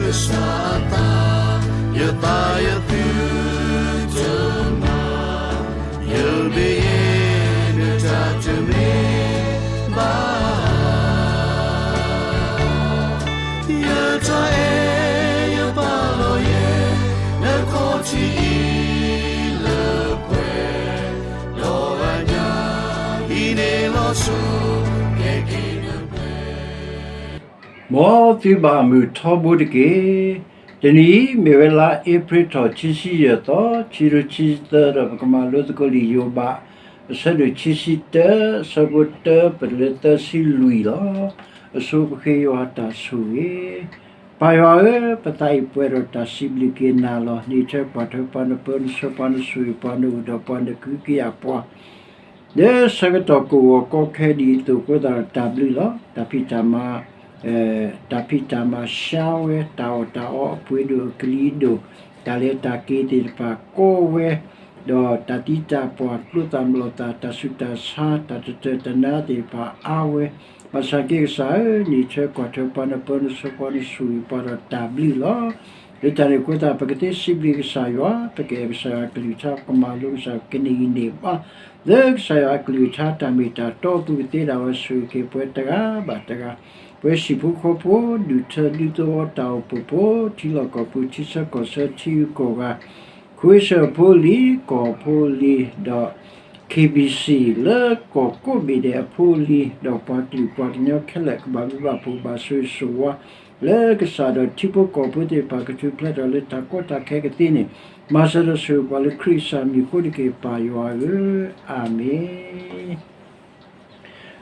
ကစၢ်အသး, ယသးယသုတမၤ, ယမ့ၢ်ယဲ နတၢ်တမ့ၢ်ဘၣ်. ယတၢ်အဲၣ်ယပာ်လီၤယဲ နခီၣ်ထံးအံၤလၢပှဲၤ, ဒီးအညၣ်အံၤန့ၣ်လီၤဆီ ကဲက့ၤနပှဲၤ မ်သုဘၣ်မုာ်ထီဘိတက့ၢ်. တနံၤအံၤ မ့ၢ်ဝဲလါအ့ဖြ့ၣ်ထီၣ် ခံဆံယဲၢ်သီ, ခံကထိခံဆံသၢ ဒီးပကမၤလိသကိးလံာ်ယိၤဘး အဆၢဒိၣ်ခံဆံတၢ, အဆၢဖိတၢ ပတုၤလၢသၢဆံလွံၢ်လီၤ. အဆိပဃ့ယွၤတၢ်ဆိၣ်ဂ့ၤ. ပၢ်ယွၤဧၢ, ပသးအံၤပှဲၤဒီးတၢ်စံးဘျုးက့ၤနၤလီၤ. နအံးထွဲကွၢ်ထွဲပှၤ နပၢနဆှၢပှၤ နဆိၣ်ဂ့ၤပှၤ နအိၣ်ဒီးပှၤ နကဟုကယာ်ပှၤ လၢဆၢကတီၢ်ကဝီၤကီခဲဒ်အံၤအသိးအဃိသတးဒီး တၢ်ဘျုးလီၤ. တၢ်ဖံးတၢ်မၤ, တၢ်ဖံးတၢ်မၤဆါဝဲ, တၢ်အီၣ်တၢ်အီအပှ့ၤဒိၣ်အကလံၤဒိၣ်, တၢ်လဲၤတၢ်က့ၤသ့ၣ်တဖၣ်ကီဝဲ, ဒီးတၢ်သံတၢ်ပှၢ် ကျိသၣ်မျိာ်သၣ် တၢ်ဆူးတၢ်ဆါ တၢ်တတၢၢ်တနါသ့ၣ်တဖၣ်အါဝဲ, ဘၣ်ဆၣ်က့ကစၢ်ဧၢ, နအံးထွဲကွၢ်ထွဲပှၤ နပၢနဆှၢပှၤ နဆိၣ်ဂ့ၤပှၤဒီးတၢ်ဘျုးလီၤ. လၢတၢ်န့ၣ်အဃိသတး ပကသ့စံးဘျုးကစၢ်ယွၤ, ပကအဲၣ်ကစၢ်ယွၤအကလုၢ်ကထါ ပကမၤလိကစၢ်ယွၤ ကန့ၢ်ဂံၢ်န့ၢ်ဘါ, လၢကစၢ်ယွၤအကလုၢ်ကထါတၢ်မ့ၢ်တၢ်တီအပူၤ ကသ့ဒၣ်ဝဲဆိၣ်ဂ့ၤက့ၤပှၤတဂၤဘၣ်တဂၤ, ပှၤဟံၣ်ဖိဃီဖိ ဒူၣ်ထၢဒူသဝီ တၢ်အိၣ်ဖှိၣ်ဖိ ထံလီၢ်ကီၢ်ပူၤ ထံဆၢကီၢ်ဆၢ ထံဂုၤကီၢ်ဂၤ, ခဝ့ၡၢၣ်အဖိအလံၤ ကီၢ်ဖိအလံၤ ဒီး K B C လၢကီၢ်ကိးဘ့ၣ်ဒဲးအဖိအလံၤ ဒီးပှၤကလုာ်ပှၤကညီခဲလၢာ် ကဘၣ်ဘျုးဘၣ်ဖှိၣ်ဘၣ်ဆိၣ်ဂ့ၤဆိၣ်ဝါ လၢကစၢ်ဒီးထံဖိကီၢ်ဖိသ့ၣ်တဖၣ် ကထူၣ်ဖျဲးထီၣ်လၢတၢ်ကီတၢ်ခဲကသ့န့ၣ်, မၤစၢၤဒီးဆိၣ်ဂ့ၤပှၤလၢခရံာ်ကစၢ်မံၤအဃိတက့ၢ် ပၢ်ယွၤဧၢ, အၤမ့ၣ်.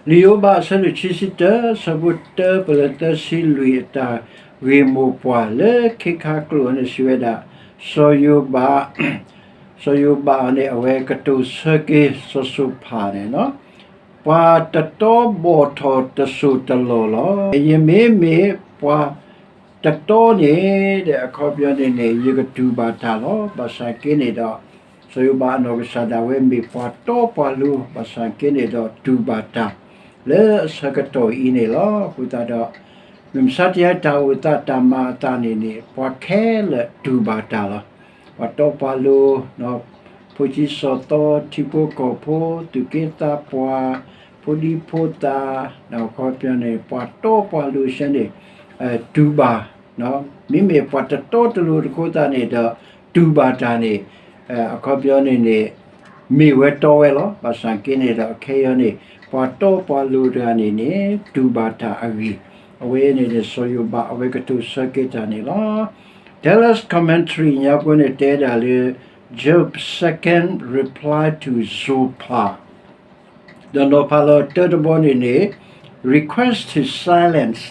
လံာ်ယိၤဘးအဆၢဒိၣ်ခံဆံတၢ အဆၢဖိတၢ ပတုၤလၢသၢဆံလွံၢ် အတၢ်ဂ့ၢ်မိၢ်ပှၢ်လၢခ့ခါကျိာ်န့ၣ် စံးဝဲဒၣ်, စီၤယိၤဘး, စီၤယိၤဘးန့ၣ် အဝဲကတိၤဆၢက့ၤစီၤၡိၤဖးန့ၣ်လီၤ. ပှၤတတီဘီၣ်ထီၣ်တစိၢ်တလီၢ်လီၤ. ယမ့မ့ၢ်ပှၤတတီန့ၣ် ဒီးအခီပညီန့ၣ်န့ၣ် ယကတူၢ်ဘၣ်တၢ်လီၤ. ဘၣ်ဆၣ်က့န့ၣ်ဒီး စီၤယိၤဘးအနီၢ်ကစၢ်ဒၣ်ဝဲမ့ၢ်ပှၤတီပှၤလိၤ ဘၣ်ဆၣ်က့န့ၣ်ဒီးတူၢ်ဘၣ်တၢ် လၢအဆၢကတီၢ်အံၤန့ၣ်လီၤ. အဃိသတးဒီး မ့ၢ်မဆါတယါတၢ်အိၣ်သးတၢ်မၤအသးန့ၣ်န့ၣ် ပှၤခဲလၢာ်တူၢ်ဘၣ်တၢ်လီၤ. ပှၤတီပှၤလိၤ ဖိဆံးစီၤသီ ထံဖိကီၢ်ဖိ သူၣ်က့သးပှၢ် ဖိဒံဖိသၣ် အခီပညီန့ၣ် ပှၤတီပှၤလိၤဆၢန့ၣ် တူၢ်ဘၣ်, မ့မ့ၢ်ပှၤတတီတလိၤတခီသတးန့ၣ်ဒီး တူၢ်ဘၣ်တၢ်န့ၣ် အခီပညီန့ၣ်န့ၣ် မ့ၢ်ဝဲတီဝဲလီၤ. ဘၣ်ဆၣ်က့န့ၣ်ဒီး ခဲအံၤန့ၣ် ပှၤတီပှၤလိၤတဂၤန့ၣ်န့ၣ် တူၢ်ဘၣ်တၢ်အဂ့ၢ်, အဝဲန့ၣ်န့ၣ် စီၤယိၤဘးအဝဲကတိၤဆၢက့ၤတၢ်န့ၣ်လီၤ. Dallas Commentary ညါပှဲၤန့ၣ်တဲဒၣ်လၢ Job's second reply to Zophar ဒီးနီၤဖးလီၤတၢတဘီန့ၣ်န့ၣ် request his silence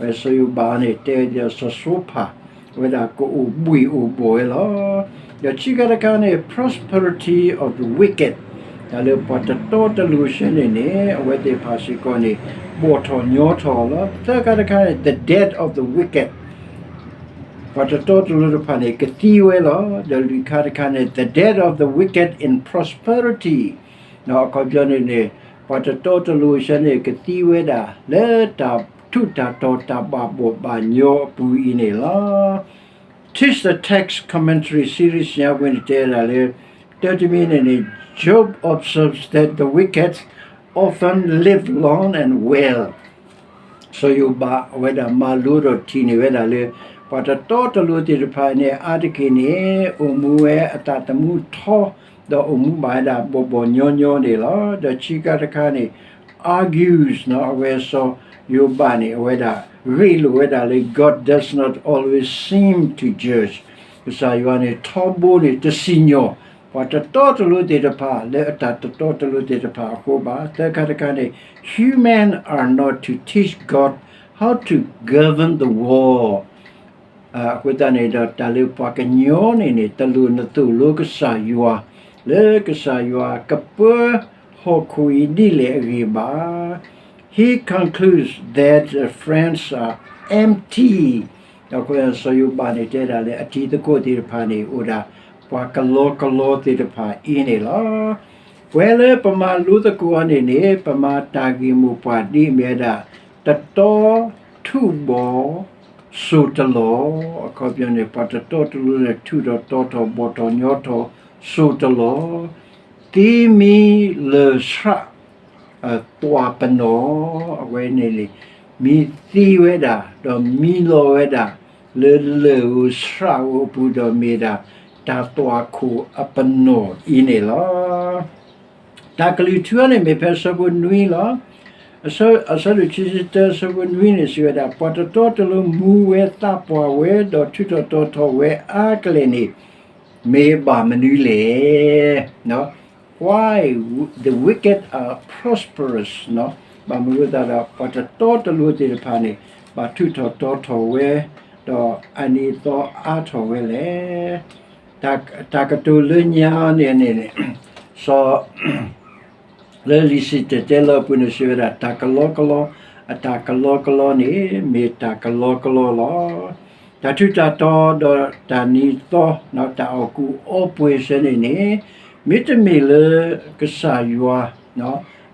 ဝဲစီၤယိၤဘးန့ၣ် တဲဒီးစီၤၡိဖၣ် အဝဲဒၣ်ကအိၣ်ဘှံးအိၣ်ဘှီၣ်ဝဲလီၤ. ဒီးခံခါတခါန့ၣ် prosperity of the wicked တၢ်လၢပှၤတတီတလိၤဆၢန့ၣ်န့ၣ် အဝဲသ့ၣ်တဖၣ်စ့ၢ်ကီးန့ၣ် ဘီၣ်ထီၣ်ညီထီၣ်လီၤ. သၢခါတခါန့ၣ် the death of the wicked ပှၤတတီတလိၤတဖၣ်န့ၣ် ကသံဝဲလီၤ. ဒီးလွံၢ်ခါတခါန့ၣ် the death of the wicked in prosperity အခီပညီန့ၣ်န့ၣ် ပှၤတတီတလိၤဆၢန့ၣ် ကသံဝဲဒၣ်လၢတၢ်ထူးတၢ်တီၤတၢ်ဘၣ်ဘီၣ်ဘၣ်ညီအပူၤအံၤန့ၣ်လီၤ. Teach the Text Commentary Series ညါပှဲၤန့ၣ်တဲဒၣ်လၢ တၢတမံၤန့ၣ်န့ၣ် Job observes that the wicked often live long and well စီၤယိၤဘးအဝဲဒၣ်မၤလိဒီးထံၣ်န့ၢ်ဝဲဒၣ်လၢ ပှၤတတီတလိၤသ့ၣ်တဖၣ်န့ၣ် အါတက့ၢ်န့ၣ် အိၣ်မူဝဲအသးသမူထီ ဒီးအိၣ်မူဘၣ်ဝဲဒၣ်ဘီၣ်ဘီၣ်ညီညီန့ၣ်လီၤ. ဒီးခံခါတခါန့ၣ် argues အဝဲစီၤယိၤဘးန့ၣ် အဝဲဒၣ်ဂ့ၢ်လိာ်ဝဲဒၣ်လၢ God does not always seem to judge ကစၢ်ယွၤန့ၣ် ထီဘိန့ၣ် တစံၣ်ညီၣ် ပှၤတတီတလိၤသ့ၣ်တဖၣ် လၢအတၢ်တတီတလိၤသ့ၣ်တဖၣ်အဃိဘၣ်. သၢခါတခါန့ၣ် human are not to teach God how to govern the world အဃိသတးန့ၣ်ဒီး တၢ်လၢပှၤကညီန့ၣ်န့ၣ် တလိၣ်နသိၣ်လိကစၢ်ယွၤ လၢကစၢ်ယွၤကပၢဟီၣ်ခိၣ်အံၤဒ်လဲၣ်အဂ့ၢ်ဘၣ်. He concludes that the friends are empty ဒီးစီၤယိၤဘးန့ၣ်တဲဒၣ်လၢအတံၤသကိးသ့ၣ်တဖၣ်န့ၣ် အိၣ်ဒၣ်ပှၤကလီကလီသ့ၣ်တဖၣ်အံၤန့ၣ်လီၤ. ပဝဲလၢပမၤလိသကိးအီၤန့ၣ်န့ၣ် ပမၤတၢ်ဂ့ၢ်မိၢ်ပှၢ်ဒ်အမ့ၢ်ဝဲဒၣ် တတီထူးဘီၣ် စိၤတလီၢ်, အခီပညီန့ၣ် ပှၤတတီတလိၤန့ၣ် ထူးထီၣ်တီၤထီၣ် ဘီၣ်ထီၣ်ညီထီၣ် စိၤတလီၢ်, သံမံလၢၢ်ဆှး သွၣ်ပနီၣ်, အဝဲန့ၣ်န့ၣ် မံသံဝဲဒၣ် ဒီးမံလီၤဝဲဒၣ် လၢလၢၢ်ဧိၤဆှးဧိၤအပူၤ ဒီးမ့ၢ်ဒၣ် တၢ်သွၣ်ခိၣ်အပနီၣ်အံၤန့ၣ်လီၤ. တၢ်ကလုၢ်ထူအံၤန့ၣ် မ့ၢ်ဖဲအဆၢဖိနွံလီၤ. အဆၢ အဆၢဒိၣ်ခံဆံတၢ အဆၢဖိနွံန့ၣ် စံးဝဲဒၣ်, ပှၤတတီတလိၤမူဝဲသးပှၢ်ဝဲ ဒီးထူးထီၣ်တီၤထီၣ်ဝဲအါကလဲာ်န့ၣ် မ့ၢ်ဘၣ်မနုၤလဲၣ်. Why the wicked are prosperous, ဘၣ်မနုၤအဃိသတးဒီး ပှၤတတီတလိၤသ့ၣ်တဖၣ်န့ၣ် ဘၣ်ထူးထီၣ်တီၤထီၣ်ဝဲ ဒီးအနံၤအသီအါထီၣ်ဝဲလဲၣ်. တၢ် တၢ်ကတိၤလၢညါန့ၣ်န့ၣ် စီၤ လၢလံာ်စံၣ်တဲၤတဲလီၤအပူၤန့ၣ် စံးဝဲဒၣ် တၢ်ကလီကလီ, အတၢ်ကလီကလီန့ၣ် မ့ၢ်တၢ်ကလီကလီလီၤ. တၢ်ထူးတၢ်တီၤဒီးတၢ်နံၤသီ, တၢ်အီၣ်ကူၣ်အီပှဲၤစဲန့ၣ်န့ၣ် မ့တမ့ၢ်လၢကစၢ်ယွၤ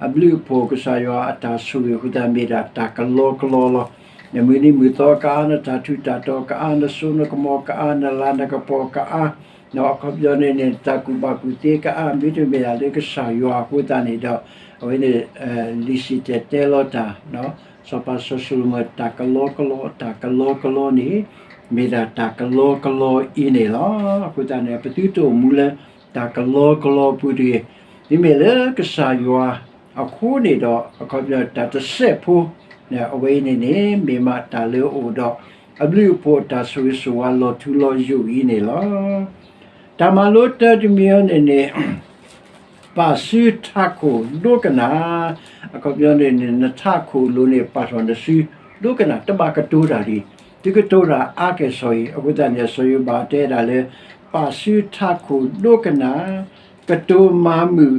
အဘျုးအဖှိၣ် ကစၢ်ယွၤအတၢ်ဆိၣ်ဂ့ၤအဃိသတး မ့ၢ်ဒၣ်တၢ်ကလီကလီလီၤ. နမုၢ်နံၤမုၢ်သီကအါ, နတၢ်ထူးတၢ်တီၤကအါ, နစိနကမီၤကအါ, နလၤနကပီၤကအါ, အခီပညီန့ၣ်န့ၣ် နတၢ်ကူၣ်ဘၣ်ကူၣ်သ့ကအါ, မ့တမ့ၢ်ဒၣ်လၢကစၢ်ယွၤအဃိသတးန့ၣ်ဒီး အဝဲန့ၣ် လံာ်စံၣ်တဲၤတဲလီၤတၢ် စီၤပၤစီၤၡလိၤမိၣ် တၢ်ကလီကလီ တၢ်ကလီကလီန့ၣ် မ့ၢ်ဒၣ်တၢ်ကလီကလီအံၤန့ၣ်လီၤ. အဃိသတးန့ၣ် ပသုတအိၣ်မူလၢ တၢ်ကလီကလီအပူၤတဂ့ၤ. မ့မ့ၢ်လၢကစၢ်ယွၤအဃိန့ၣ်ဒီး အခီပညီတၢ်တစဲးဖိ အဝဲအံၤန့ၣ်န့ၣ် မ့ၢ်မးတၢ်လၢအအိၣ်ဒီး အဘျုးအဖှိၣ်တၢ်ဆိၣ်ဂ့ၤဆိၣ်ဝါလီၤထူလီၤယိာ်အံၤန့ၣ်လီၤ. တၢ်မၤလိတၢတမံၤအံၤန့ၣ်န့ၣ် ပာ်စုထးခိၣ်ဒိကနၣ်, အခီပညီန့ၣ်န့ၣ် နထးခိၣ်လိၤန့ၣ် ပာ်ထီၣ်နစု ဒိကနၣ် တဘၣ်ကတိၤတၢ်ဒံး, သုကတိၤတၢ်အါကဲၣ်ဆိးအံၤ, အဃိသတးန့ၣ် စီၤယိၤဘးတဲဒၣ်လၢ ပာ်စုထးခိၣ်ဒိကနၣ်, ကတိၤမၤမုာ်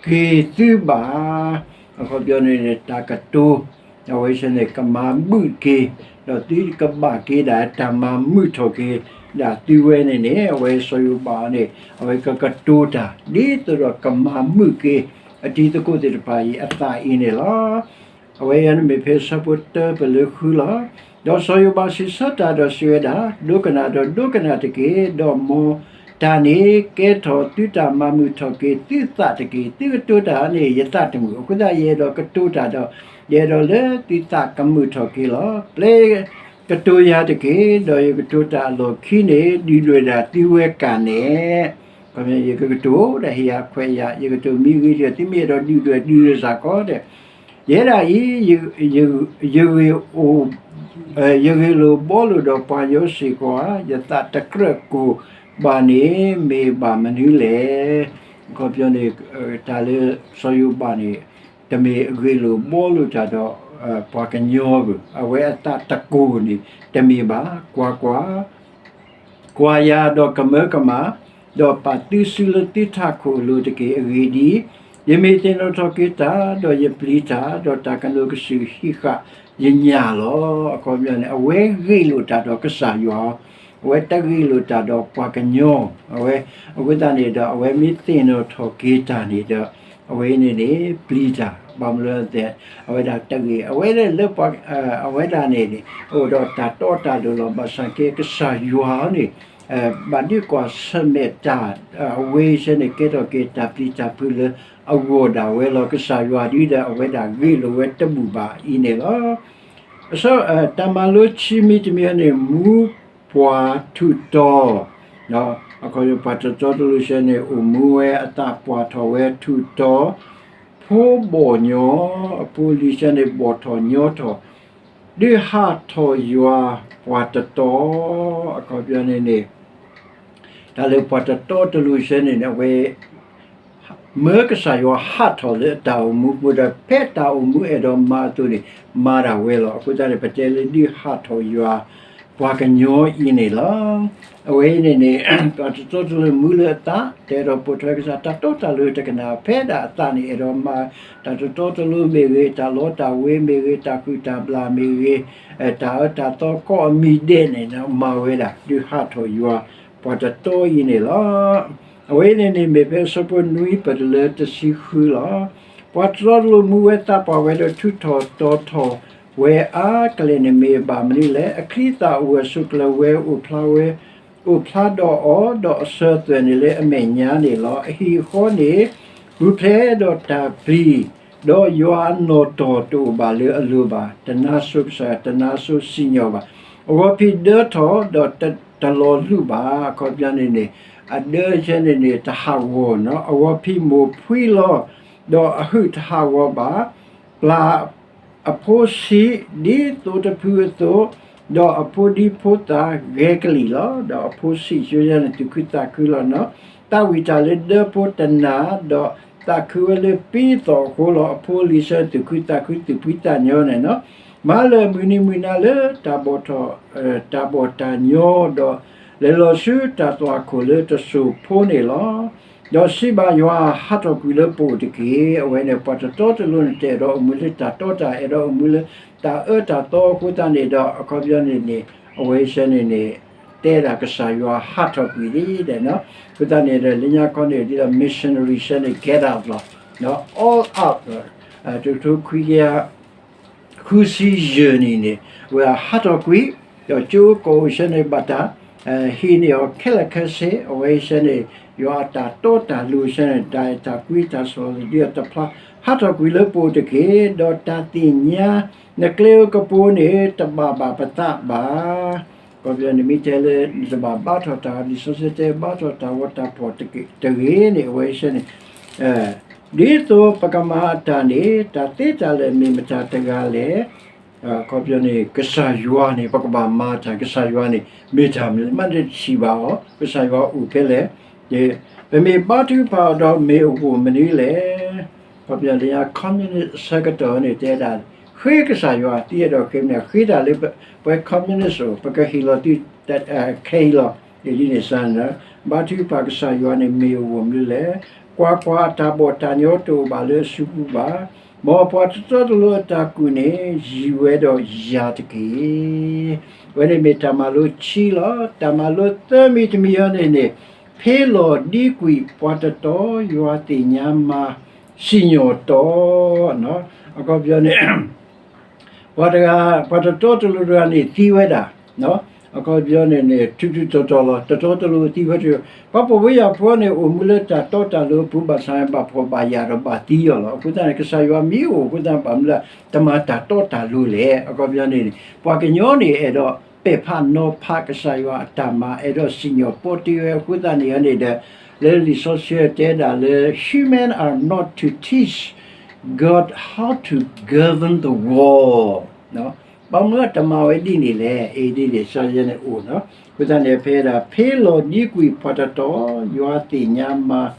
က့ၤသုဘၣ်, အခီပညီန့ၣ်န့ၣ် တၢ်ကတိၤ အဝဲဆဲန့ၣ် ကမၤမုာ်က့ၤ, ဒီးသုကဘၣ်က့ၤဒၣ်တၢ်မၤမုာ်ထီၣ်က့ၤဒၣ်သုဝဲန့ၣ်န့ၣ် အဝဲစီၤယိၤဘးန့ၣ် အဝဲကကတိၤတၢ် ဒ်သိးဒီးကမၤမုာ်က့ၤ အတံၤသကိးသ့ၣ်တဖၣ်အံၤအသးအံၤန့ၣ်လီၤ. အဝဲအံၤန့ၣ်မ့ၢ်ဖဲဆၢဖိတၢပလၢဃုလီၤ. ဒီးစီၤယိၤဘးစံးဆၢတၢ်ဒီးစံးဝဲဒၣ်, ဒိကနၣ်ဒီးဒိကနၣ်တက့ၢ်, ဒီးမ်တၢ်န့ၣ်ကဲထီၣ်သုတၢ်မၤမုာ်ထီၣ်က့ၤသုသးတက့ၢ်. သုကတိၤတၢ်န့ၣ် ယသးတမုာ်, အဃိသတးယအဲၣ်ဒိးကတိၤတၢ်ဒီး ယအဲၣ်ဒိးလၢသုသးကမုာ်ထီၣ်က့ၤလီၤ. ပျဲကတိၤယၤတက့ၢ်, ဒီးယကတိၤတၢ်အလီၢ်ခံန့ၣ် ဒုၣ်ဒွဲၣ်ဒၣ်သုဝဲကၢ်န့ၣ် ခီ ယကကတိၤဒီးဟ့ၣ်ယၤခွဲးယာ်, ယကတိၤမံဂ့ၤဒီး သုမ့ၢ်အဲၣ်ဒိးဒုၣ်ဒွဲၣ်ဒုၣ်ဒွဲၣ်စ့ၢ်ကီးဒီး, ယဲဒၣ်အံၤ ယဂ့ၢ်အိၣ်, ယဂ့ၢ်လိာ်ဘှီလိာ်ဒီးပှၤကညီစ့ၢ်ကီးဧါ, ယသးတကြၢးကိၢ်ဘၣ်န့ၣ် မ့ၢ်ဘၣ်မနုၤလဲၣ်. အခီပညီန့ၣ် တၢ်လၢစီၤယိၤဘးန့ၣ် တမ့ၢ်ဂ့ၢ်လိာ်ဘှီလိာ်တၢ်ဒီး ပှၤကညီဘၣ်, အဝဲအသးတကိၢ်န့ၣ် တမ့ၢ်ဘၣ်. ကွၢ်ကွၢ် ကွၢ်ယၤဒီးကမၢကမၣ်, ဒီးပာ်သုစုလၢသုထးခိၣ်အလိၤတက့ၢ်. အဂ့ၢ်ဒ်အံၤ, ယမ့ၢ်သ့ၣ်နီၣ်ထီၣ်က့ၤတၢ်, ဒီးယပျံၤတၢ်, ဒီးတၢ်ကနိးကစုာ်ဟံးဃာ်ယညၣ်လီၤ. အခီပညီန့ၣ် အဝဲဂ့ၢ်လိာ်တၢ်ဒီးကစၢ်ယွၤ, အဝဲတဂ့ၢ်လိာ်တၢ်ဒီးပှၤကညီ, အဝဲ အဃိသတးန့ၣ်ဒီး အဝဲမ့ၢ်သ့ၣ်နီၣ်ထီၣ်က့ၤတၢ်န့ၣ်ဒီး အဝဲန့ၣ်န့ၣ် ပျံၤတၢ်, ဘၣ်မနုၤလဲၣ် အဝဲဒၣ်တဂ့ၤ, အဝဲဒၣ်လၢပှၤ အဝဲဒၣ်န့ၣ်န့ၣ် အိၣ်ဒီးတၢ်တီတၢ်လိၤလီၤ. ဘၣ်ဆၣ်က့ ကစၢ်ယွၤန့ၣ် ဘၣ်ဒုးကွၢ်ဆၢၣ်မဲာ်တၢ် အဝဲဆဲန့ၣ် ကဲထီၣ်က့ၤတၢ်ပျံၤတၢ်ဖုးလၢအဂီၢ်ဒၣ်ဝဲလီၤ. ကစၢ်ယွၤဒ်ဒီး အဝဲဒၣ်ဂ့ၢ်လိာ်ဝဲတဘူၣ်ဘၣ်အံၤန့ၣ်လီၤ. အဆၢ တၢ်မၤလိခံမံၤတမံၤန့ၣ် မူပှၢ်ထူးတီၤ, အခီပညီ ပှၤတတီတလိၤဆဲန့ၣ် အိၣ်မူဝဲအသးပှၢ်ထီၣ်ဝဲထူးတီၤ, ဖိဘီၣ်ညီ, အဖိအလံၤဆဲန့ၣ် ဘီၣ်ထီၣ်ညီထီၣ်, ဒုးဟးထီၣ်ယွၤပှၤတတီ, အခီပညီန့ၣ်န့ၣ် တၢ်လၢပှၤတတီတလိၤဆဲန့ၣ်န့ၣ် အဝဲ မၢကစၢ်ယွၤဟးထီၣ်လၢအတၢ်အိၣ်မူပူၤဒီး ဖဲတၢ်အိၣ်မူအဲၣ်ဒိးမၤအသိးန့ၣ် မၤဒၣ်ဝဲလီၤ. အဃိသတးန့ၣ် ပတဲလၢဒုးဟးထီၣ်ယွၤပှၤကညီအံၤန့ၣ်လီၤ. အဝဲအံၤန့ၣ်န့ၣ် ပှၤတတီတလိၤမူလၢအသး တအဲၣ်ဒိးပိာ်ထွဲကစၢ် တၢ်တီတၢ်လိၤတကနၣ် ဖဲဒၣ်အသးန့ၣ် အဲၣ်ဒိးမၤ တၢ်တတီတလိၤမ့ၢ်ဂ့ၤ, တၢ်လီတၢ်ဝ့ၤမ့ၢ်ဂ့ၤ, တၢ်ဟုၣ်တၢ်ဘျၣ်မ့ၢ်ဂ့ၤ, တၢ်အၢတၢ်သီကိးမံၤဒဲးန့ၣ် မၤဝဲဒၣ် ဒုးဟးထီၣ်ယွၤပှၤတတီအံၤန့ၣ်လီၤ. အဝဲန့ၣ်န့ၣ်မ့ၢ်ဖဲအဆၢဖိနွံပတလၢတဆံဃုလီၤ. ပှၤတတီတလိၤမူဝဲသးပှၢ်ဝဲဒီးထူးထီၣ်တီၤထီၣ် ဝဲအါကလဲာ်န့ၣ်မ့ၢ်ဘၣ်မနုၤလဲၣ်. အချံအသၣ်အိၣ်ဝဲဆိးကျၢၤဝဲ အိၣ်ဖျါဝဲ, အိၣ်ဖျါဒီးအီၤ, ဒီးအစၢၤအသွဲၣ်န့ၣ်လၢအမဲာ်ညါန့ၣ်လီၤ. အဟံၣ်အဃီန့ၣ် ပူၤဖျဲးဒီးတၢ်ပျံၤ, ဒီးယွၤအနီၣ်တီၢ်တအိၣ်ဘၣ်လၢအလိၤဘၣ်. တနါဆိကစၢ်ယွၤ, တနါဆိစံၣ်ညီၣ်ဘၣ်. အဂီၤဖံးဒၢထီၣ်, ဒီးတလီၤလူးဘၣ်. အခီပညီန့ၣ်န့ၣ် အဒၢဆဲန့ၣ်န့ၣ် တဟးဂီၤနီၤ. အဂီၤဖံးမိၢ်ဖှံလီၤ, ဒီးအဟုးတဟးဂီၤဘၣ်. ပျၢ်အဖိဆံး ဒ်သိတဖုအသိး, ဒီးအဖိဒံဖိသၣ်ဂဲၤကလံၣ်လီၤ. ဒီးအဖိဆံးဆိယဲန့ၣ် သူၣ်ခုသးခုလီၤနီၤ. သးဝံၣ်တၢ်လၢဒၢဖိတနၢ်, ဒီးသးခုဝဲလၢပံသီၣ်အဃိလီၤ. အဖိအလံၤဆၢ သူၣ်ခုသးခု သူၣ်ဖှံသးညီန့ၣ်နီၤ. မၤလၢာ်မုၢ်နံၤမုၢ်နၤလၢတၢ်ဘီၣ်ထီၣ်, တၢ်ဘီၣ်တၢ်ညီ, ဒီးလဲၤလီၤဆူတၢ်သွၣ်ခိၣ်လၢတစိၢ်ဖိန့ၣ်လီၤ. ဒီးစံးဘၣ်ယွၤ, ဟးထီၣ်ကွံာ်လၢပအိၣ်တက့ၢ်. အဝဲန့ၣ် ပှၤတတီတလိၤန့ၣ် တအဲၣ်ဒိးအိၣ်မူလၢတၢ်တီတၢ်, အဲၣ်ဒိးအိၣ်မူလၢတၢ်အၢတၢ်သီအဃိသတးန့ၣ်ဒီး အခီပညီန့ၣ်န့ၣ် အဝဲဆဲန့ၣ်န့ၣ် တဲဒၣ်ကစၢ်ယွၤဟးထီၣ်ကွံာ်ဒ်လဲၣ်နီၤ. အဃိသတးန့ၣ်ဒီး လၢညါခီန့ၣ်ဒ်သိး missionary ဆဲန့ၣ် get out လီၤ, all out လီၤ. တကထိခွံကယၤ ဃုဆံယဲၢ်နံၣ်န့ၣ် အဝဲဟးထီၣ်ကွံာ်, ဒီးကၠိကီၢ်အိၣ်ဆဲန့ၣ်ဘၣ်တၢ် ဟံးန့ၢ်အီၤခဲလၢာ်ခဲဆ့. အဝဲဆဲန့ၣ် ယွၤအတၢ်တီတၢ်လိၤဆဲန့ၣ် တၢ်အဲၣ်တၢ်ကွံတၢ်ဆီၣ်လီၤဒုးအတဖျါ ဟးထီၣ်ကွံာ်လၢပအိၣ်တက့ၢ်. ဒီးတၢ်သ့ၣ်ညါ နကျဲဧိၤကပူၤန့ၣ် တဘၣ်ဘၣ်ပသးဘၣ်. အခီပညီန့ၣ် မ့ၢ်တဲလၢ နတဘၣ်ဘါထီၣ်တၢ် လံာ်စီဆှံတဲ ဘါထီၣ်တၢ်ဂီၤတၢ်ဖှီၣ်တဂ့ၤန့ၣ် အဝဲဆဲန့ၣ် ဒ်သိးပကမၤအတၢ်န့ၣ် တၢ်သ့တၢ်လၢာ်မ့ၢ်မတၤတဂၤလဲၣ်. အခီပညီန့ၣ် ကစၢ်ယွၤန့ၣ် ပကဘၣ်မၤတၢ် ကစၢ်ယွၤန့ၣ် မ့ၢ်တၢ်မနုၤမးတထံၣ်ဘၣ်အီၤ ကစၢ်ယွၤအိၣ်ဖဲလဲၣ်. ပမ့ၢ်ဘါထုကဖၣ်အီၤဒီးမ့ၢ်အဂီၢ်မနုၤလဲၣ်. အခီပညီလၢ communist ဆၢကတီၢ်န့ၣ် တဲဒၣ် ဃ့ကစၢ်ယွၤ သံအဲၣ်ဒိးဃ့မ့ၢ် ဃ့တၢ်လၢပှၤ communist အိၣ် ပကဟ့ၣ်လီၤသု ခဲအံၤလီၤ. ဒ်န့ၣ်စ့ၢ်န့ၣ် ဘါထုကဖၣ်ကစၢ်ယွၤန့ၣ် မ့ၢ်အဂီၢ်မနုၤလဲၣ်. ကွၢ်ကွၢ်, အတၢ်ဘီၣ်တၢ်ညီတအိၣ်ဘၣ်လၢအစုပူၤဘၣ်. မ်ပှၤတတီတလိၤအတၢ်ကူၣ်န့ၣ် ယံၤဝဲဒီးယၤတက့ၢ်. အဝဲန့ၣ်မ့ၢ်တၢ်မၤလိခံလီၤ. တၢ်မၤလိသၢမံၤတမံၤအံၤန့ၣ်န့ၣ် ဖ့လီၤဒံကွံာ်ပှၤတတီ ယွၤသ့ၣ်ညါမၤစံၣ်ညီၣ်တီ အခီပညီန့ၣ် ပှၤတဂၤ ပှၤတတီတလိၤတဂၤန့ၣ်သံဝဲဒၣ်, အခီပညီန့ၣ်န့ၣ် ထူးထူးတီၤတီၤလီၤ. တတီတလိၤသံဝဲတဂၤ, ပှၤဖှီၣ်ဖိယာ်ဖိန့ၣ် အိၣ်မူလၢတၢ်တီတၢ်လိၤအပူၤ ဘၣ်ဆၣ်န့ၣ်ဘၣ်ဖှီၣ်ဘၣ်ယာ်ဒီးဘၣ်သံအီၤလီၤ. အဃိသတးန့ၣ် ကစၢ်ယွၤမ့ၢ်အိၣ်အဃိသတး ဘၣ်မနုၤလၢတမၤတၢ်တီတၢ်လိၤလဲၣ်. အခီပညီန့ၣ်န့ၣ် ပှၤကညီန့ၣ် အဲၣ်ဒိးပဲာ်ဖးနီၤဖးကစၢ်ယွၤအတၢ်မၤ အဲၣ်ဒိးစံၣ်ညီၣ်ပီတ့ဝဲအဃိသတးန့ၣ်န့ၣ်ဒီး လၢလံာ်စီဆှံတဲဒၣ်လၢ human are not to teach God how to govern the world. ဘၣ်မနုၤတမၤဝဲဒ်န့ၣ်လဲၣ်. အ့ ဒ်န့ၣ် စီဆှံန့ၣ်အိၣ်နီၤ. အဃိသတးန့ၣ် ဖဲဒၣ် ဖ့လီၤဒံကွံာ်ပှၤတတီ ယွၤသ့ၣ်ညါမၤ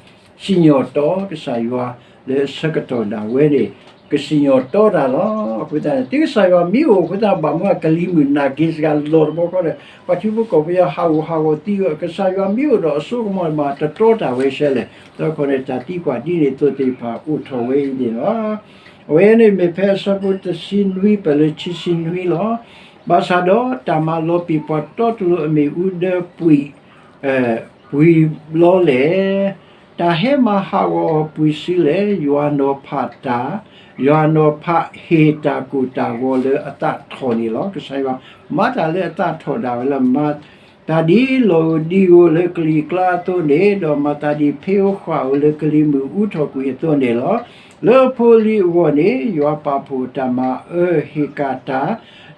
စံၣ်ညီၣ်တီ ကစၢ်ယွၤလၢအဆၢကတီၢ်ဒၣ်ဝဲန့ၣ် ကစံၣ်ညီၣ်တီတၢ်လီၤ. အဃိသတးန့ၣ် သုကစၢ်ယွၤမ့ၢ်အိၣ်အဃိသတး ဘၣ်မနုၤကလံၤမုၢ်နၤက့ၤစှၤလီၤတဘျီဃီဒီး ပှၤထံဖိကီၢ်ဖိအဟးဂူာ်ဟးဂီၤသံဝဲ ကစၢ်ယွၤမ့ၢ်အိၣ်ဒီးအစိကမီၤမး တတီတၢ်ဝဲဆဲလဲၣ်. ဒီးခီန့ၣ် တၢ်သံကွၢ်ဒ်န့ၣ်အသိးသ့ၣ်တဖၣ်အိၣ်ထီၣ်ဝဲအံၤန့ၣ်လီၤ. အဝဲန့ၣ်မ့ၢ်ဖဲအဆၢဖိတဆံနွံပၢၢ်လၢခံဆံနွံလီၤ. ဘၣ်ဆၣ်ဒီးတၢ်မၤလီၤပံာ်ပှၤတီတလိၤအမ့ၣ်အူဒၢပှံာ် ပှံၤဘျီလဲၣ်. တၢ်ဟဲမၤဟးဂီၤအီၤပှံၤဆူလဲၣ်. ယွၤနီၤဖးတၢ်, ယွၤနီၤဖးဟ့ၣ်တၢ်ကိၢ်တၢ်ဂီၤလၢအသးထီၣ်န့ၣ်လီၤ. ကစၢ်ယွၤမၤတၢ်လၢအသးထီၣ်ဒၣ်ဝဲလၢ မၤသးဒ်လီၢ်ဧိၤဒံဧိၤလၢကလံၤကျါအသိးန့ၣ်, ဒီးမၤသးဒ်ဖ့ဧိၤဃာ်ဧိၤလၢကလံၤမုၢ်အူထီၣ်ကွံာ်အသိးန့ၣ်လီၤ. လၢအဖိအလံၤအဂီၢ်န့ၣ် ယွၤပာ်ဖှိၣ်တၢ်မၤအၢဟ့ၣ်ကၣ်တၢ်,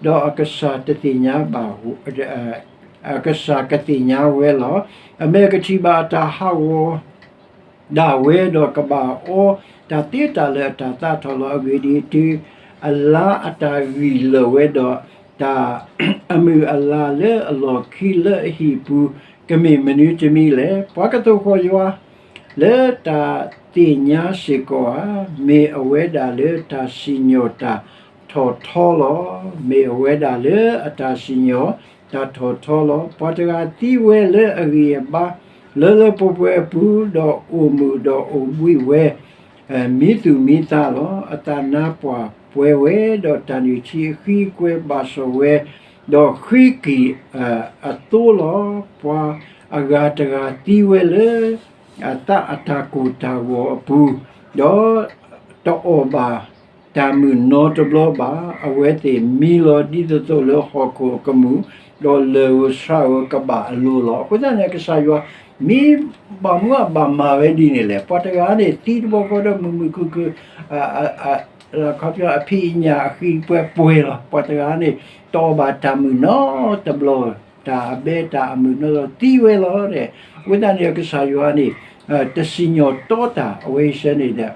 ဒီးအကစၢ်တသ့ၣ်ညါဘၣ် အကစၢ်ကသ့ၣ်ညါဝဲလီၤ. အမဲာ်ကထံၣ်ဘၣ်အတၢ်ဟးဂီၤ ဒၣ်ဝဲဒီးကဘၣ်အီတၢ်သ့တၢ်လၢာ်အတၢ်သးထီၣ်လီၤ. အဂ့ၢ်ဒ်အံၤ, တုၤအလါအတၢ်ဂံၢ်လၢာ်ဝဲဒီး တၢ်အမုၢ်အလါလၢအလီၢ်ခံလၢအဟံၣ်ပူၤ ကမ့ၢ်မနုၤတမံၤလဲၣ်. ပှၤကသိၣ်ဃီၣ်ယွၤ လၢတၢ်သ့ၣ်ညါစ့ၢ်ကီးဧါ, မ့ၢ်အဝဲဒၣ်လၢတၢ်စံၣ်ညီၣ်တၢ်ထီၣ်ထီလီၤ. မ့ၢ်အဝဲဒၣ်လၢအတၢ်စံၣ်ညီၣ်တၢ်ထီၣ်ထီလီၤ. ပှၤတဂၤသံဝဲလၢအဂံၢ်အဘါ လၢလၢပှဲၤပှဲၤအပူၤ, ဒီးအိၣ်မုာ်ဒီးအိၣ်ဘှံးဝဲ မံသူၣ်မံသးလီၤ. အသးနါပှၢ်ပှဲၤဝဲ, ဒီးတၢ်နုၢ်ထံအဃံကွဲဘၣ်စီၣ်ဝဲ, ဒီးဃံကံၢ်အသိလီၤ. ပှၤအဂၤတဂၤသံဝဲလၢ အသးအတၢ်ကိၢ်တၢ်ဂီၤအပူၤ, ဒီးတအီၣ်ဘၣ် တၢ်မုာ်နီတဘျီဘၣ်. အဝဲသ့ၣ်မံလီၤဒ်သိးသိးလၢဟီၣ်ခိၣ်အကမူၣ်, ဒီးလၢၢ်ဧိၤဆှါဧိၤကဘၣ်အလိၤလီၤ. အဃိသတးန့ၣ် ကစၢ်ယွၤ မ့ၢ်ဘၣ်မူဘၣ်မၤဝဲဒ်န့ၣ်လဲၣ်. ပှၤတဂၤန့ၣ် သံတဘျီဃီဒီးမုာ်မုာ်ခုၣ်ခုၣ်, အခီပညီ အဖံးအညၣ်အဃံပှဲၤပှဲၤလီၤ. ပှၤတဂၤန့ၣ် တအီၣ်ဘၣ်တၢ်မုာ်နီတဘျီ, တၢ်အဘဲတၢ်အမုာ်နီတဘျီသံဝဲလီၤ. အဃိသတးန့ၣ် ကစၢ်ယွၤန့ၣ် တစံၣ်ညီၣ်တီတၢ်အဝဲအံၤဆၢန့ၣ်ဒီး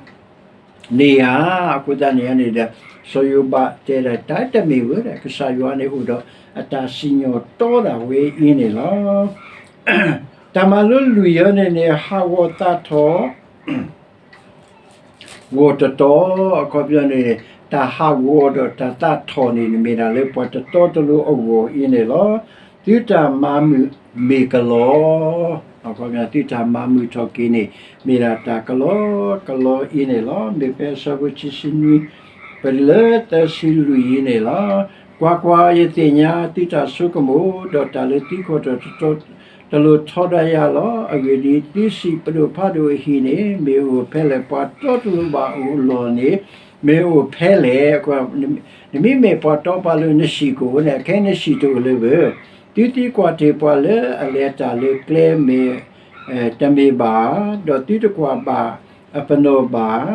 န့ၢ်ဧါ. အဃိသတးန့ၣ်န့ၣ်ဒီး စီၤယိၤဘးတဲဒၣ် တၢ်တမ့ၢ်ဝဲဒီး ကစၢ်ယွၤန့ၣ်အိၣ်ဒီးအတၢ်စံၣ်ညီၣ်တီတၢ်ဝဲအံၤန့ၣ်လီၤ. တၢ်မၤလိလွံၢ်အံၤန့ၣ်န့ၣ် ဟးဂီၤသးထီၣ် ဂီၢ်တတီၤ, အခီပညီန့ၣ် တၢ်ဟးဂီၤဒီးတၢ်သးထီၣ်န့ၣ် မ့ၢ်ဒၣ်လၢပှၤတတီတလိၤအဂီၢ်အံၤန့ၣ်လီၤ. သုတၢ်မၤမုာ်မ့ၢ်ကလီ, သုတၢ်မၤမုာ်ထီၣ်က့ၤန့ၣ် မ့ၢ်ဒၣ်တၢ်ကလီကလီအံၤန့ၣ်လီၤ. မ့ၢ်ဖဲအဆၢဖိခံဆံနွံ ပတုၤလၢသၢဆံလွံၢ်အံၤန့ၣ်လီၤ. ကွၢ်ကွၢ်, ယသ့ၣ်ညါသုတၢ်ဆိကမိၣ်, ဒီးတၢ်လၢသုခိၣ်တီတီ တလိၤထီဒါယၤလီၤ. အဂ့ၢ်ဒ်အံၤ, သုစံးပဒိၣ်ဖးဒိၣ်အဟံၣ်န့ၣ် မ့ၢ်အိၣ်ဖဲလဲၣ်, ပှၤတီတလိၤဘၣ်အိၣ်အလီၢ်န့ၣ် မ့ၢ်အိၣ်ဖဲလဲၣ်. နမ့မ့ၢ်ပှၤတီပှၤလိၤ နဟံၣ်ကအိၣ်န့ၣ် အခဲအံၤနဟံၣ်တအိၣ်လၢၤဘၣ်. သုသံကွၢ်တ့ၢ်ပှၤလၢအလဲၤတၢ်လၢကျဲမ့ၢ် တမ့ၢ်ဘၣ်, ဒီးသုတကွၢ်ဘၣ်အပနီၣ်ဘၣ်.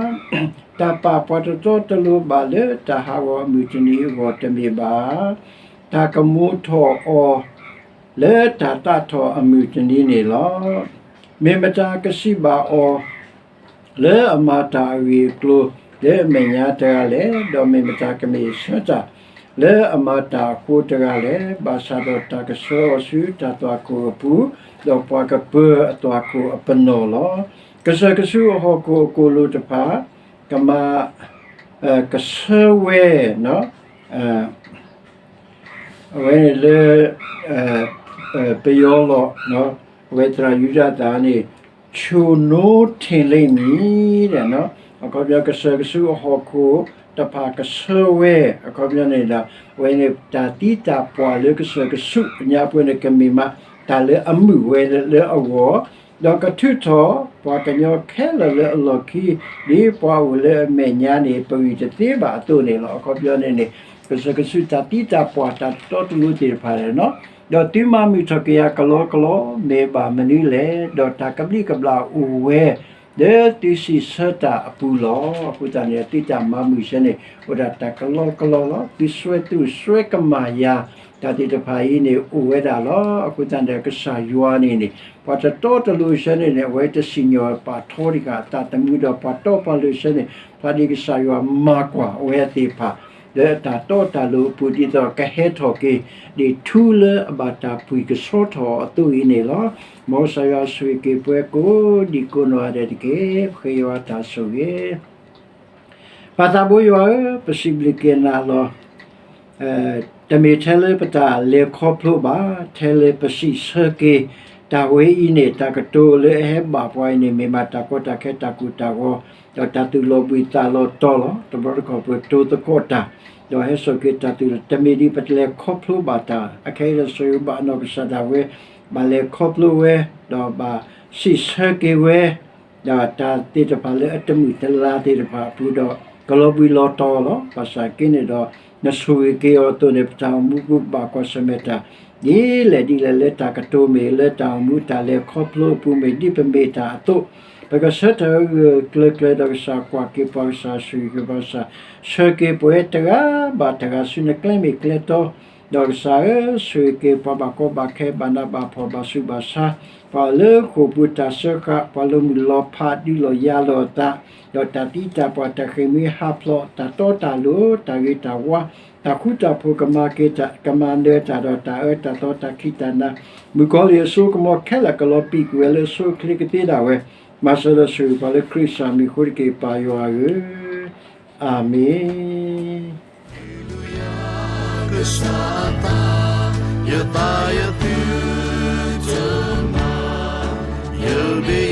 တၢ်ပာ်ပှၤတတီတလိၤဘၣ်လၢတၢ်ဟးဂီၤအမုၢ်တနံၤအဂီၢ်တမ့ၢ်ဘၣ်. တၢ်ကမူထီၣ်အီၤလၢတၢ်သးထီၣ်အမုၢ်တနံၤန့ၣ်လီၤ. မ့ၢ်မတၤကစံးဘၣ်အီၤ လၢအမၤတၢ်အဂ့ၢ်အကျိၤလၢအမဲာ်ညါတဂၤလဲၣ်, ဒီးမ့ၢ်မတၤကမ့ၢ်အဆၢတၢ်လၢအမၤတၢ်အဃိတဂၤလဲၣ်. ဘၣ်ဆၣ်ဒီးတၢ်ကဆှၢအီၤဆူတၢ်သွၣ်ခိၣ်အပူၤ, ဒီးပှၤကပၢၤအသွၣ်ခိၣ်အပနီၣ်လီၤ. ကစၢၢ်ကဆူးအဟီၣ်ခိၣ်အကိၣ်လိၤတဖၣ် ကမၤ ကဆၢဝဲ အဝဲန့ၣ်လၢ ပယီၤလီၤ, အဝဲသရၣ်ယူဒၤသၣ်န့ၣ် ချိၣ်နိထ့ၣ်လ့မံၤ အခီပညီ ကစၢၢ်ကဆူးအဟီၣ်ခိၣ်တဖၣ်ကဆၢဝဲ, အခီပညီန့ၣ်ဒီး အဝဲန့ၣ်တၢ်သံတၢ်ပှၢ်လၢကစၢၢ်ကဆူးအညါပှဲၤန့ၣ် ကမ့ၢ်မးတၢ်လၢအမုာ်ဝဲလၢအဂီၢ်, ဒီးကထုးထီၣ်ပှၤကညီခဲလၢာ်လၢအလီၢ်ခံ, ဒ်ပှၤအိၣ်လၢအမဲာ်ညါန့ၣ် ပဂံၢ်တသ့ဘၣ်အသိးန့ၣ်လီၤ. အခီပညီန့ၣ်န့ၣ် ကစၢၢ်ကဆူးတၢ်သံတၢ်ပှၢ်တၢ်တတီတလိၤသ့ၣ်တဖၣ်န့ၣ်လီၤ. ဒီးသုမၤမုာ်ထီၣ်က့ၤယၤကလီကလီ မ့ၢ်ဘၣ်မနုၤလဲၣ်. ဒီးတၢ်ကဘျံးကဘျၣ်အိၣ်ဝဲ လၢသုစံးဆၢတၢ်အပူၤလီၤ. အဃိသတးန့ၣ် သုတၢ်မၤမုာ်ဆၢန့ၣ် အိၣ်ဒၣ်တၢ်ကလီကလီလီၤ. သုစွဲသူၣ်စွဲကမၣ်ယၤ တၢ်သ့ၣ်တဖၣ်အံၤန့ၣ် အိၣ်ဝဲဒၣ်လီၤ. အဃိသတးန့ၣ် ကစၢ်ယွၤန့ၣ်န့ၣ် ပှၤတတီတလိၤဆၢန့ၣ်န့ၣ် အဝဲတစံၣ်ညီၣ်ပာ်ထီတဂၤအသးသမူဒီး ပှၤတီပှၤလိၤဆၢန့ၣ် ဖဲဒ်ကစၢ်ယွၤမၤကွၢ်အဝဲသ့ၣ်တဖၣ် လၢအတၢ်တီတၢ်လိၤအပူၤ ဒ်သိးကဟဲထီၣ်က့ၤ ဒ်ထူလၢအဘၣ်တၢ်ပှံၢ်ကဆှီထီၣ်အသိးအံၤန့ၣ်လီၤ. မ်ကစၢ်ယွၤဆိၣ်ဂ့ၤက့ၤပှၤကိးဒံကိးနီၢ်ဂၤဒဲးတက့ၢ်. ဃ့ယွၤတၢ်ဆိၣ်ဂ့ၤ ပၢ်သးဘိယွၤဧၢ, ပစံးဘျုးက့ၤနၤလီၤ. တမ့ၢ်ထဲလၢပတၢ်လဲၤခီဖျိဘၣ်, ထဲလၢပစံးဆၢက့ၤ တၢ်ဝဲအံၤန့ၣ် တၢ်ကတိၤလၢအဟဲဘၣ်ပှၤအံၤန့ၣ် မ့ၢ်မးတၢ်ကီတၢ်ခဲတၢ်ကိၢ်တၢ်ဂီၤ, ဒီးတၢ်သူၣ်လီၤဘှံးသးလီၤတီၤလီၤ. တဘျီတခီၣ်ပကတိၤသကိးတၢ်, ဒီးဟဲစိာ်က့ၤတၢ်သူၣ်လီၤ, တမ့ၢ်ဒ်ပတလဲၤခီဖျိဘၣ်တၢ်, အခဲအံၤဒီးစီၤယိၤဘးအနီၢ်ကစၢ်ဒၣ်ဝဲ ဘၣ်လဲၤခီဖျိဝဲ, ဒီးဘၣ်စံးဆၢက့ၤဝဲ ဒီးတၢ်သ့ၣ်တဖၣ်လၢအတမုာ်တလၤသ့ၣ်တဖၣ်အပူၤဒီး ကလီၤဘှံးလီၤတီၤလီၤ. ဘၣ်ဆၣ်က့န့ၣ်ဒီး နဆိၣ်ဂ့ၤက့ၤအီၤအသိးန့ၣ် ပတၢ်အိၣ်မူပူၤဘၣ်ကွၢ်ဆၢၣ်မဲာ်တၢ် ဒ်လဲၣ်ဒ်လဲၣ်လၢတၢ်ကတိၤမ့ၢ် လၢတၢ်အိၣ်မူတၢ်လဲၤခီဖျိအပူၤမ့ၢ် ဒ်ပမ့ၢ်တၢ်အသိး ပကဆၢထၢၣ်ဂၢၢ်ဂၢၢ်ကျၢၤကျၢၤဒီးကစၢ်ကွၢ်က့ၤပှၤ ကစၢ်ဆိၣ်ဂ့ၤက့ၤပှၤ ကစၢ် ဆှၢက့ၤပှၤတဂၤဘၣ်တဂၤဆူနကျဲမ့ၢ်ကျဲတီ ဒီးကစၢ်ဧၢ, ဆိၣ်ဂ့ၤက့ၤပှၤဘၣ်ကီဘၣ်ခဲ ဘၣ်နးဘၣ်ဖှီၣ် ဘၣ်ဆူးဘၣ်ဆါ, ပှၤလၢဃိာ်ပူၤတၢ်စၢဃာ်, ပှၤလၢမုၢ်လီၤဖး ဒုးလီၤယါလီၤအသး, ဒီးတၢ်သံတၢ်ပှၢ် တၢ်ဃ့ၢ်မှံဟးဖျိး တၢ်တီတၢ်လိၤ တၢ်ဂ့ၤတၢ်ဝါ, တၢ်ဃူတၢ်ဖိး ကမၤက့ၤတၢ် ကမၤနၢၤတၢ်ဒီး တၢ်အၢတၢ်သီ တၢ်ခံးတၢ်နၤ, မုၣ်ကီၤလံၢ်အစိကမီၤခဲလၢာ် ကလီၤပံာ်ကွံာ်ဝဲလၢအဆိအချ့ကသ့ဒၣ်ဝဲ, မၤစၢၤဒီးဆိၣ်ဂ့ၤပှၤလၢခရံာ်ကစၢ်မံၤအဃိတက့ၢ် ပၢ်ယွၤဧၢ, အၤမ့ၣ်. ကစၢ်အသး, ယသးယသုတမၤ, ယဘ့ၣ်